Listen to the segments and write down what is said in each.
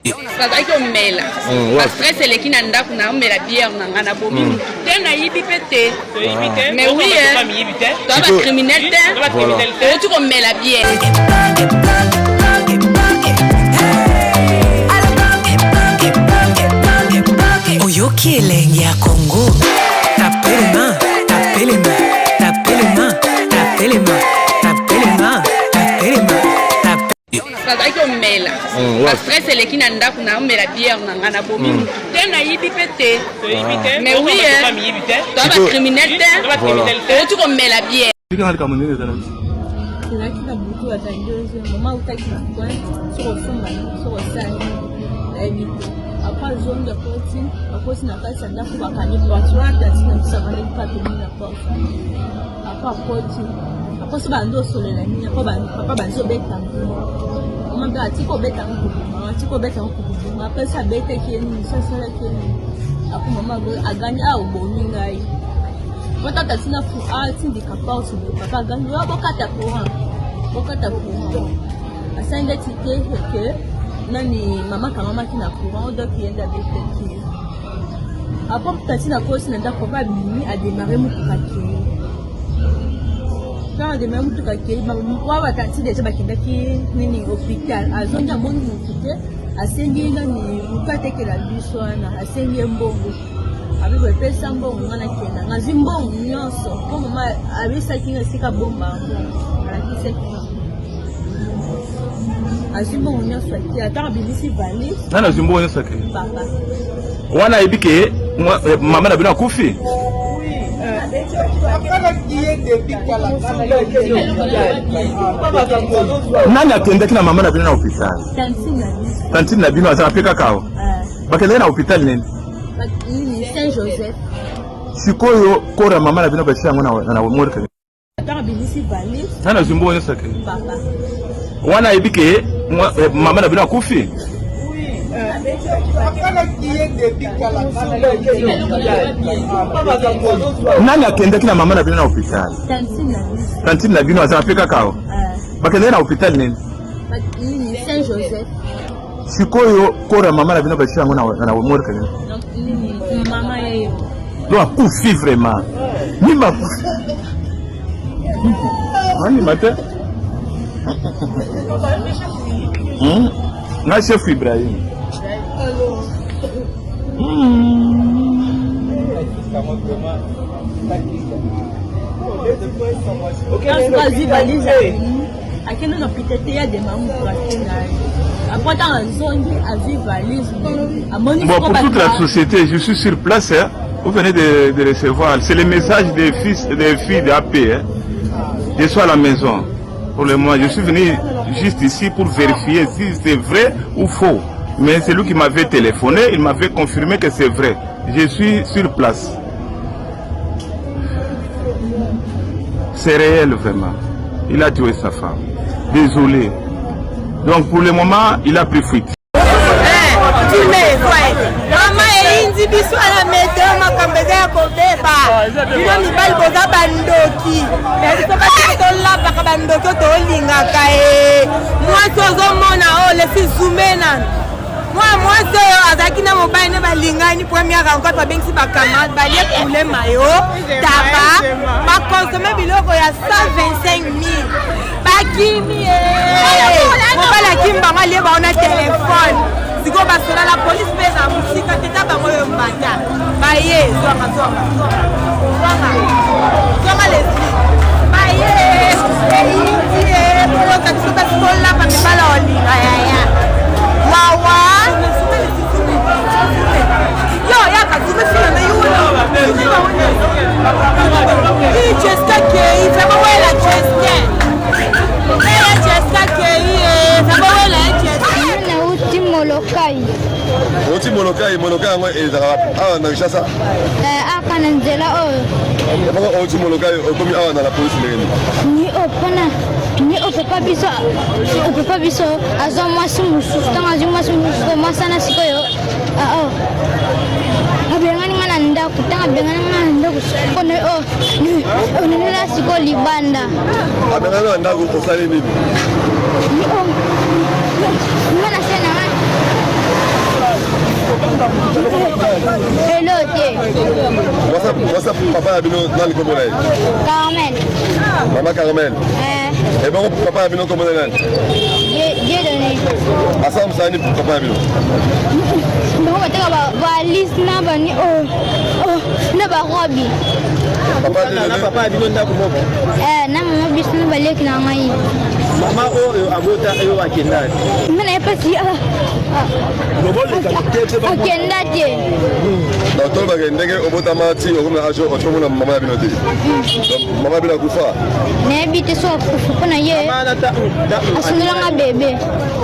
Nazalaki komela ba stress eleki na ndako na omela bière na nga nabomi mutu te nayibi mpe te mais oui toa ba criminel te touti komela bière. Oyoki elengi ya Congo. Tapelema, tapelema, tapelema, tapelema, tapelema, tapelema, tapelema. Nazalaki komela ba stress eleki na ndako na omela bière na nga nabomi mutu te nayibi mpe te mais oui toa ba criminel te touti komela bière. Ezalaki na butu ya 22 mama autaki na coin, soki osomba soki osali nayebi te. Après azongi, akoti, akoti na kati ya ndako, bakangi porte wana. Tati na biso avandaki kaka pembeni na porte. Après akoti, après so bandi osolela nini, après papa bandi obeta mama mpe atiki obeta ngo koboma, atiki obeta ngo koboma. Après so abetaki ye nini, so asalaki ye nini, après mama agani: "A, obomi ngai." Po tata tina fu atindika porte boye, papa agani: "Yo, bokata courant, bokata courant." Asali ndeti te ke nani, mama akangamaki na courant, donc ye nde abetaki ye. Après tati na kosi na ndako, papa abimi, adémarrer motuka, akei. Ntango adémarrer motuka, akei wa batati déjà bakendaki nini, hôpital. Azongi, amoni motu te, asengi nani, motu atekela biso wana, asengi ye mbongo. Abi epesa mbongo, nga nakenda, nga azwi mbongo nyonso mpo mama abisaki nga esika bomba mbongo, alakisaki nga. Azwi mbongo nyonso, ake. Ata abimisi valise. Nani azwi mbongo nyonso, ake? Papa. Wana ayebi ke mama na bino akufi? Asalaki ye depuis kala. Nani akendaki na mama na bino na hôpital? Tantine na biso. Tantine na bino azala mpe kaka awa? Bakendaki na hôpital nini? Nini, Saint Joseph. Sikoyo corps ya mama na bino batia yango na morgue? Ntango abimisi valise. Nani azwi mbongo nyonso, ake? Papa. Wana ayebi ke mama na bino akufi? Asalaki ye depuis kala. Nani akendaki na mama na bino na hôpital? Tantine na biso. Tantine na bino azala mpe kaka awa? Bakendaki na hôpital nini? Nini, Saint Joseph. Sikoyo corps ya mama na bino batia yango na morgue? Nini, mama ye. Donc akufi vraiment? Mimba akufi, andima te. Nga chef Ibrahim. Azwi valise, akende na hôpital te, ya dema moto akenda ye. Après ntango azongi, azwi valise, amoni. Bon, pour toute la société, je suis sur place. Hein. Vous venez de recevoir. C'est le message des fils et des filles d'AP. Hein. Je suis à la maison. Pour le moment, je suis venu juste ici pour vérifier si c'est vrai ou faux. Mais c'est lui qui m'avait téléphoné, il m'avait confirmé que c'est vrai. Je suis sur place. C'est réel vraiment. Il a tué sa femme. Désolé. Donc pour le moment, il a pris fuite. Mama, eyindi biso ala meteo, makambo eza ya kobeba. Bino mibali boza bandoki, biso basi tolapaka bandoki oyo tolingaka ye. Mwasi ozomona oyo lesi zume nano, mwa mwasi oyo azalaki na mobali nde balingani. Première rencontre, babengisi bacamarade, balie poulet mayo, taba, baconsommer biloko ya 125 000, bakimi ye. Mobali akimi bango, alie bango na telefone. Sikoyo basola la polise mpe eza mosika te, ta bango oyo mbata baye. Zwanga, zwanga, zwanga, zwanga, lesli baye. Eyindi ye, boyoka, biso basi tolapa mibala olinga yaya wawa. Yo yaka zume filme yo. Jessica kei, vraiment wela Jessica, wela Jessica kei, vraiment wela Jessica. Nauti Molokai. Oti Molokai? Molokai yango ezalaka wapi? Awa na Kinshasa? Aka na nzela oyo. Moko oti Molokai, okomi awa na la polisi ndenge nini? Ni o mpona ni o papa biso, o papa biso azwa mwasi mosusu. Ntango azwi mwasi mosusu, mwasi wana sikoyo ao abengani nga na ndako. Ntango abengani nga na ndako, onenela sikoyo libanda. Abengani na ndako, osali nini? Nga na se na nga. Elo te. Mwasa papa ya bino nani kombo na ye? Carmel. Mama Carmel. Eh. Ebongo papa ya bino kombo na nani? Dieudonné. Asala mosala nini papa ya bino? Bango bateka ba valise na bani oh, oh, na barobi. Papa na papa ya bino ndako moko? Eh, na mama biso na baleki na ngai. Mama oyo abota oyo akenda. Nga na ye pasi ah, ah. Akenda te. Donc tolobaka ndenge obotama ti okomi na age okomona mama ya bino te. Mama bino akufa? Nayebi te so akufa mpo na ye asundolanga bebe.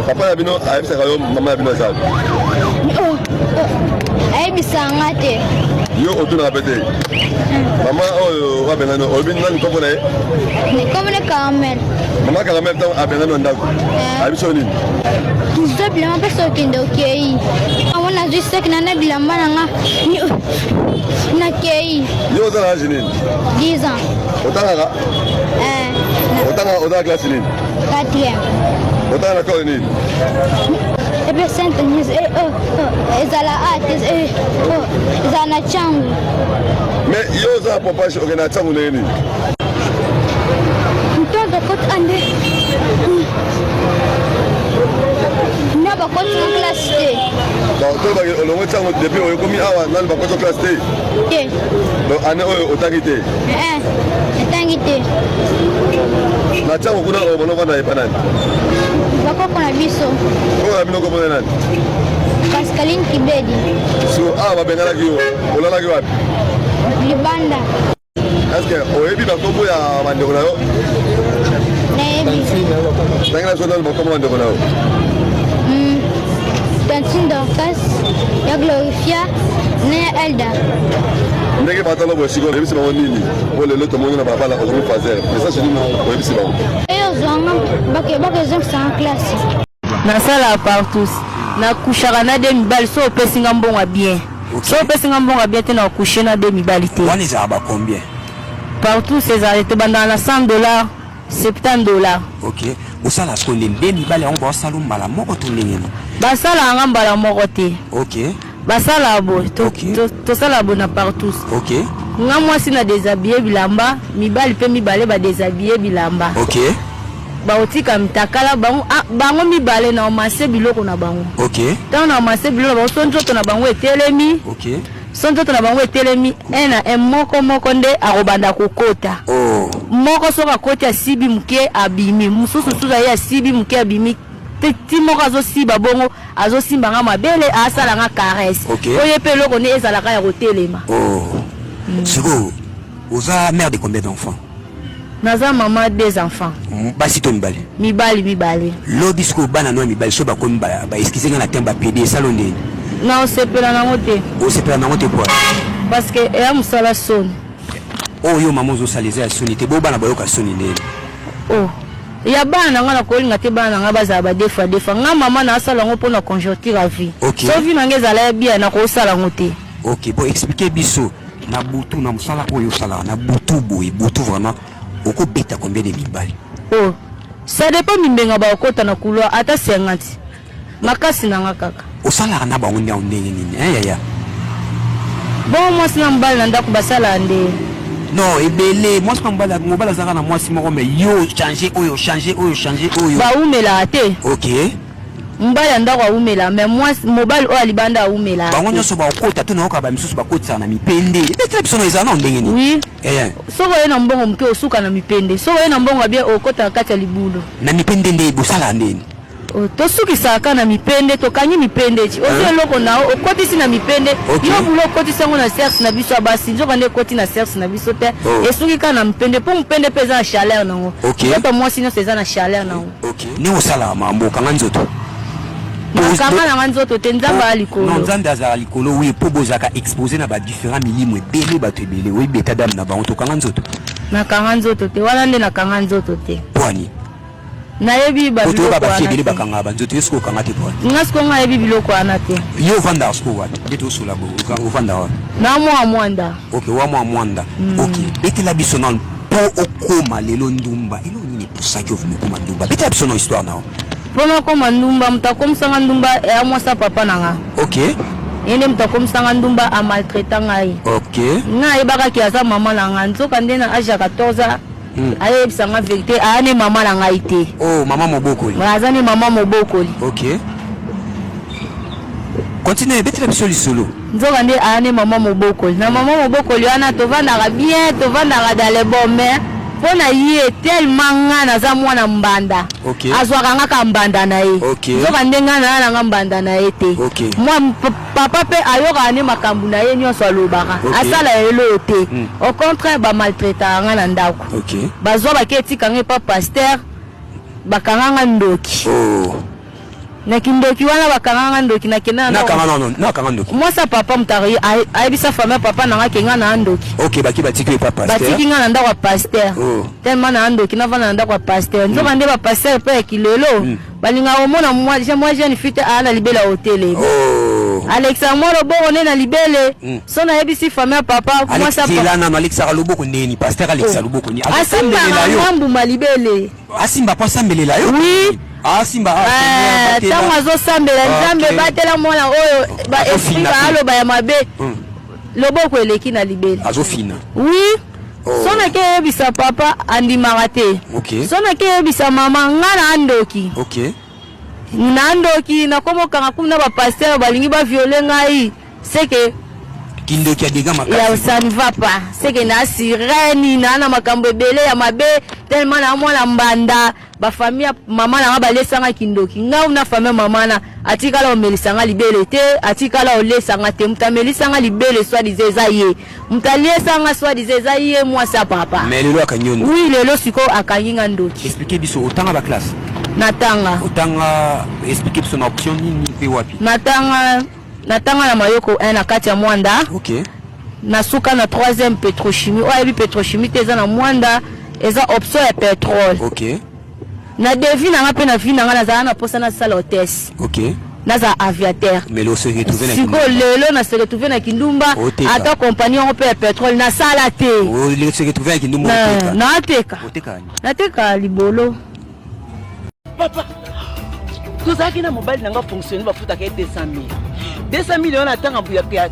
Papa ya bino ayebisaka yo mama ya bino aza? Oh, oh, ayebisaka nga te. Yo otunaka mpe te? Mama oyo abengani olobi nani nkombo na ye? Nkombo na Carmel. Mama Carmel ntango abengani na ndako eh. ayebisi yo nini? Zwa bilamba mpe soki okende okei. Yango nazwi saki na na bilamba na nga nakei. Yo oza na age nini? 10 ans. Otangaka? Eh. Otanga oza classe nini? Quatrième. Otanga na école nini? Epe Sainte Agnès eh, oh, oh, ezala a te eh, oh, ezala na Tshangu. Mais yo oza na pompage okende na Tshangu ndenge nini? Ntonto koti ande na bakoti na classe te. Donc tolobaki olongwe Tshangu depuis oyokomi awa nani bakoti classe te? Te. Donc année oyo otangi te? Eh, natangi te. Na Tshangu kuna obanda ovanda epa nani? Bakoko na biso. Koko na bino komona nani? Pascaline Kibedi. So awa babenganaki yo, olalaki wapi? Libanda. Est-ce que oyebi bakombo ya bandeko na yo? Nayebi. Tangela biso nanu bakombo ya bandeko na yo. Tantine Dorcas, ya Glorifia, na ya Elda. Ndenge batala boye sikoyo oyebisi bango nini? Po lelo tomoni na balabala okomi fazer. Message nini oyebisi bango? Eyo zwanga bake bake zongisa nga classe. Nasalaka partout na couchaka na de mibali so opesi nga mbongo ya bien so opesi nga mbongo ya bien te na couche na de mibali te. Wana ezalaka ba combien? Partout ezalaka tobandaka na 100 dollars 70 dollars. Ok, osala sikoyo nde nde mibali yango baosala mbala moko to ndenge nini? Basalaka nga mbala moko te. Ok. Basalaka boye tosalaka boye na partout. Ok. Nga mwasi na deshabille bilamba, mibali pe mibale ba deshabille bilamba. Ok. Bakotika mitakala bango, ah, bango mibale na omase biloko na bango. Ok. Tango na omase biloko na bango, so nzoto na bango etelemi. Ok. So nzoto na bango etelemi un na un moko moko nde akobanda kokota. Oh. Moko soki akoti asibi moke abimi, mosusu susu aye asibi moke abimi, ti moko azosiba bongo azosimba nga mabele asala nga caresse. Okay. Oye pe eloko nde ezalaka ya kotelema. Oh. Sikoyo oza mère de combien d'enfants? Naza maman deux enfants. Basi to mibali? Mibali mibale. Lobi sikoyo bana no ya mibali soki bakomi ba, ba excuse nga na terme ba pede esalo ndeni? Na osepela nango te. Osepela nango te quoi? Parce que eya mosala soni. Oyo yo mama ozosala eza ya soni te, bo bana bayoka soni ndeni? Oh. Ya bana na nga nakolinga te bana na nga bazala ba defa defa. Nga mama nasala yango pona conjoncture ya vie. Okay. So vie na nga ezala ya bien nakosala yango te. Ok, bon expliquer biso na butu na mosala oyo osalaka na butu boye butu vraiment okobeta combien de mibali? Oh, ça dépend mimbenga bakokota na couloir ata 50 makasi na nga kaka. Osalaka na bango ndenge ndenge nini hein yaya? Bongo mwasi na mobali na ndako basalaka nde? Non, ebele mwasi na mobali, mobali azalaka na mwasi moko mais yo changer oyo changer oyo changer oyo. Bawumelaka te. Ok. Mobali ya ndako awumela mais mwasi mobali oyo ya libanda awumela. Bango nyonso bakokota to nayoka ba misusu bakotisaka na mipende. Ebetela biso na ezala na ndenge nini? Oui. Eh. Soki oye na mbongo moke osuka na mipende. Soki oye na mbongo ya bien okota na kati ya libulu. Na mipende nde bosala ndeni? Oh, tosukisaka kaka na mipende, tokangi mipende ti ozwi eloko na yo okotisi na mipende. Yo bulo okotisi yango na serse na biso ya basi, nzoka nde ekoti na serse na biso te. Esuki kaka na mipende mpo mopende mpe eza na chaleur nango. Nzoto ya mwasi nyonso eza na chaleur nango. Ndenge osalaka mambo okanga nzoto? Nakanga nanga nzoto te, Nzambe aza likolo. Non, Nzambe azala likolo oui, mpo bozalaka expose na ba différents milimo ebele, bato ebele oyebi état d'âme na bango, tokanga nzoto? Nakanga nzoto te, wana nde nakanga nzoto te. Pwani? Nayebi ba biloko wana. Basi ebele bakangaka ba nzoto, yo sikoyo okanga te pwani? Nga sikoyo nga nayebi biloko wana te. Yo ovandaka sikoyo wapi? Nde tosola boye, ovandaka wapi? Na mwa mwanda. Ok, wa mwa mwanda. Ok, betela biso nanu po okoma lelo ndumba. Eloko nini epusaki yo okoma ndumba? Betela biso nanu histoire na yo. Po nakoma ndumba, moto akomisanga ndumba eya mwasi ya papa na nga. Ok. Ye nde moto akomisa nga ndumba, a maltraita ngai. Ok. Nga nayebaka ke aza mama na nga, nzoka nde na age ya 14 ans ayebisa nga verite, aya ne mama na ngai te. Oh, mama mobokoli. Ouais, aza ne mama mobokoli. Ok. Continue, betela biso lisolo. Nzoka nde aya ne mama mobokoli. Na mama mobokoli wana tovandaka bien, tovandaka dans le bon, mais mpo na ye tellement nga naza mwana mbanda. Okay. Azwaka nga ka mbanda na ye. Okay. Nzoka nde nga na na nga mbanda na ye te. Okay. Mwa papa pe ayokaka nde makambo na ye nyonso alobaka. Okay. Asala eloko te. Au contraire ba maltraitaka nga na ndako. Okay. Bazwa bake etika nga epa pasteur bakanga nga ndoki. Oh. Na kindoki wana bakanga nga ndoki nakenda na Nakanga nano, nakanga ndoki. Mwasi ya papa moto ayebisa famille ya papa na nga ke nga na ndoki. Ok, baki batiki yo epa pasteur. Batiki nga na ndako ya pasteur. Oh. Tellement na ndoki navanda na ndako ya pasteur. Nzoka nde ba pasteur pe ya kilelo balingaka komona mwa mwa jeune fille te aya na libele ya hotel. Oh. Alekisa mwa loboko nde na libele. So nayebisi famille ya papa mwasi ya Zela nano alekisaka loboko neni, pasteur alekisa Oh. loboko nini. Asimbaka yo. mbuma libele. Asimba po asambelela yo. Oui. Asimba ah, Seigneur, batela. Ntango azosambela Ah, Nzambe ok. batela mwana oyo ba esprit Azofina pe. baaloba ya mabe loboko eleki na libele. Azofina. Oui. Oh. So nake yebisa papa andimaka te. Ok. So nake yebisa mama nga na ndoki. Ok. Na ndoki nakomokanga kuna ba pasteur balingi ba violer ngai. C'est que kindoki ya dega makasi. Ya ça ne va pas. C'est que na sirène na na makambo ebele ya mabe tellement na mwana mbanda ba famille ya mama na nga balesanga kindoki. Nga na famille mama na atikala omelisa nga libele te, atikala olesa nga te, mutu amelisa nga libele soit disant eza ye. Mutu aliesa nga soit disant eza ye mwasi ya papa. Mais lelo akangi yo ndoki. Oui, lelo sikoyo akangi nga ndoki. Expliquer biso otanga ba classe? Natanga. Otanga, expliquer biso na option nini pe wapi? Natanga. Natanga na Mayoko 1 na kati ya Mwanda. Okay. Na suka na 3e petrochimie. Oyo ayebi petrochimie te eza na Mwanda, eza option ya petrole. Okay. Na devis na nga pe na vie na nga nazala na posa nasala hôtesse. Okay. Naza aviateur. Mais lelo se retrouver na Sikoyo lelo na se retrouver na Kindumba, Oteka. ata compagnie yango pe ya petrole nasala te. Oh, se retrouver na Kindumba oteka. Nateka. Oteka nini? Nateka libolo. Papa, tozalaki na mobali na nga fonctionne bafutaka ye 200 000. 200 000 wana ntango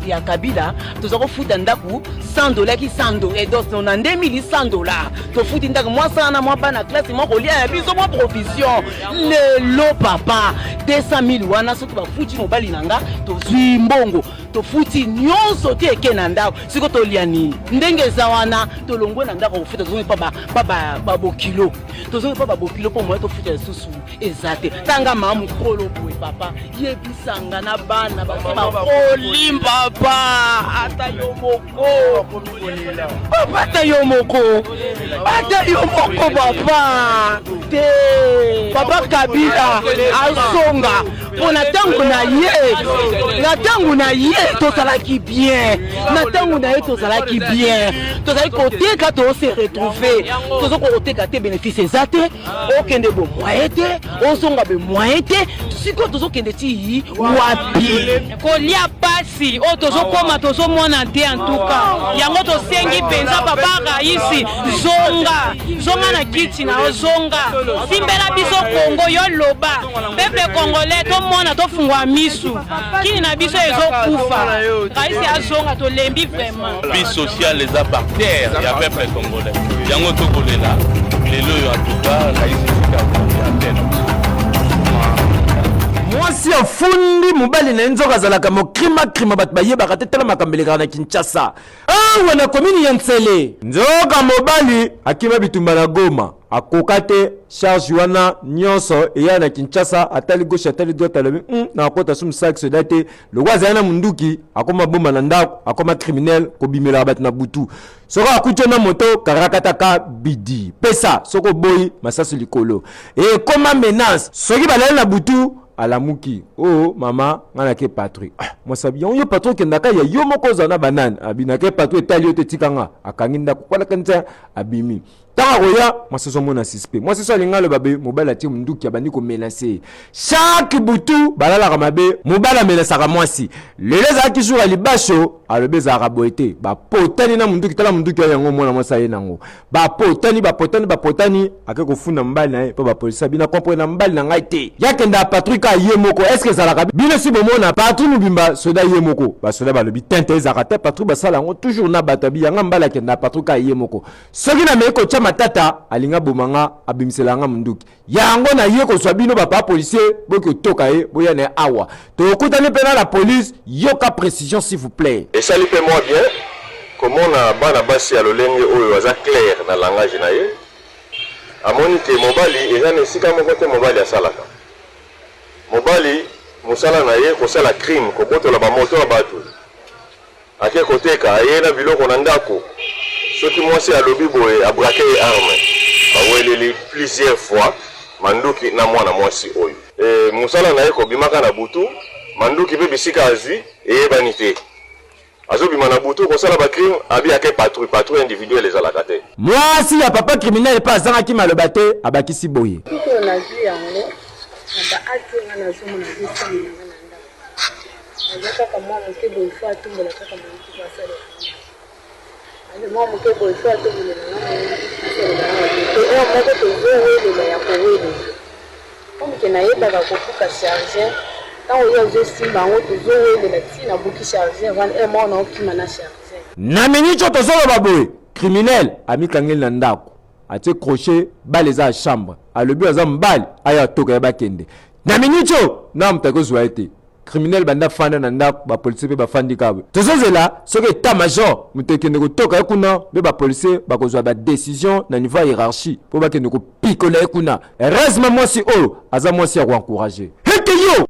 ya Kabila toza kofuta ndako 100 dollars ki 100 dollars donc na 2100 dollars tofuti ndako mwa sana mwa bana classe mwa kolia ya biso mwa provision. Lelo papa 200 000 wana soki bafuti mobali na nga tozwi mbongo tofuti nyonso te eke na ndako siko tolia nini ndenge eza wana tolongwe na ndako kofuta tozongi pa babokilo tozongi mpo babokilo mpo moye tofuta lisusu eza te tanga maa mokolo boye papa yebisanga na bana basi bakoli papa ata yo moko papa ata yo moko ata yo moko papa te papa kabila azonga mpo na ntango na ye na ntango na ye tozalaki bien na ntango na ye tozalaki bien tozali koteka tose retrouve toza koteka te bénéfice eza te okende bo moyen te ozonga be moyen te sikoyo tozokende ti wapi kolia pasi oyo tozokoma tozomona te antuka yango tosengi mpenza papa raisi zonga zonga na kiti na yo zonga simbela biso kongo yo loba peuple congolais tomona tofungwa misu kini na biso ezokufa raisi azonga tolembi vraiment vie sociale eza par terre ya peuple congolais yango tokolela lelo oyo en tout cas raisi esika ya te na biso Mwasi afundi mobali na ye nzoka azalaka mokrimakrima bato bayebaka te tala makambo elekaka na Kinshasa awa na komini ya Nsele. Nzoka mobali akima bitumba na Goma akoka te charge wana nyonso eya na Kinshasa atali gauche atali droite alobi nakota su mosala kisoda te lokola azali na munduki akoma bomba na ndako akoma criminel kobimelaka bato na butu soki akuti yo na moto karakataka bidi pesa soki oboyi masasi likolo ekoma menace soki balali na butu alamuki oh mama nga nake patrouille ah, mwasi abi yango yo patrouille okendaka ya yo moko ozala na banani abi nake patrouille etali yo te tika nga akangi ndako kwalaka ntia abimi. Ntango akoya, mwasi azomona suspect. Mwasi so alingi aloba be, mobali atie munduki abandi komenace ye. Chaque butu balalaka mabe, mobali amenasaka mwasi. Lelo ezalaki jour ya libasho, alobi ezalaka boye te. Bapotani na munduki, tala munduki oyo yango mwana mwasi aye nango. Bapotani, bapotani, bapotani, ake kofunda mobali na ye mpo bapolisi abi na comprendre na mobali na ngai te. Ye akendaka patrouille kaka ye moko, est-ce que ezalaka bino si bomona patrouille mobimba soda ye moko? Basoda balobi tente ezalaka te, patrouille basala yango toujours na bato abi yanga mobali akendaka patrouille kaka ye moko. Soki na meki kotya matata, alingi aboma nga, abimisela nga munduki. Yango na ye kozwa bino ba papa policier, boki kotoka ye, boya na ye awa. Tokutani mpe na la police, yoka precision s'il vous plait. Esali pe mua bien komona bana basi ya lolenge oyo aza claire na langage na ye amoni ke mobali eza na esika moko te mobali asalaka mobali musala na ye kosala crime kobotola ba moto ya batu Ake koteka, aye na biloko na ndako, soki mwasi alobi boye a braquer ye arme. Baweleli plusieurs fois manduki na mwana mwasi oyo. Et musala na ye kobimaka na butu, manduki pe bisika azwi eyebani te. Azobima na butu kosala ba crimes, abi ake patrouille, patrouille individuelle ezalaka te. Mwasi ya papa criminel pe azangaki maloba te, abakisi boye. Kutu oyo nazwi yango na ba actes nga nazomona ezosalela nga na ndako. Aza kaka mwa moke boye faut atombola kaka monduki po asalela nga mabe. Aza mwa moke boye faut atombolela nga monduki asalela nga mabe. Pe heure moko tozo welela ya kowelela. Comme que nayebaka kobuka chargeur, tango ye azo simba yango tozo welela ti nabuki chargeur wana heure moko nao kima na chargeur. Na minute oyo tozoloba boye, criminel amikangeli na ndako, atie crochet, balle eza ya chambre, alobi aza mobali aya atoka ye bakende. Na minute oyo na moto akozwa ye te. Criminel banda fanda na ndako, ba policiers pe bafandi kaka boye. Tozozela soki etat major moto ekende kotoka ye kuna nde ba policiers bakozwa ba decision na niveau ya hierarchie po bakende kopikola ye kuna. Heureusement mwasi oyo aza mwasi ya ko encourager. Heke yo!